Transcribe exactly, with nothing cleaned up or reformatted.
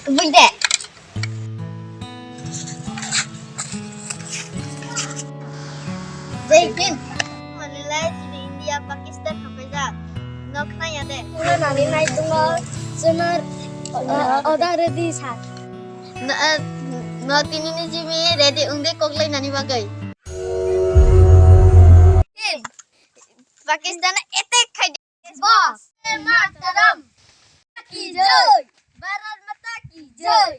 Buide. Jai Hind. Manilai chini India, Pakistan hapaijak. Nok naya de. Pura nani nai tungo. Sunar, uh, order ready sa. No, uh, no tini ni jimi ready ungde koklai nani bagai. Pakistan attack khai. Boss, Mataram ki jai, Bharat Mata ki jai.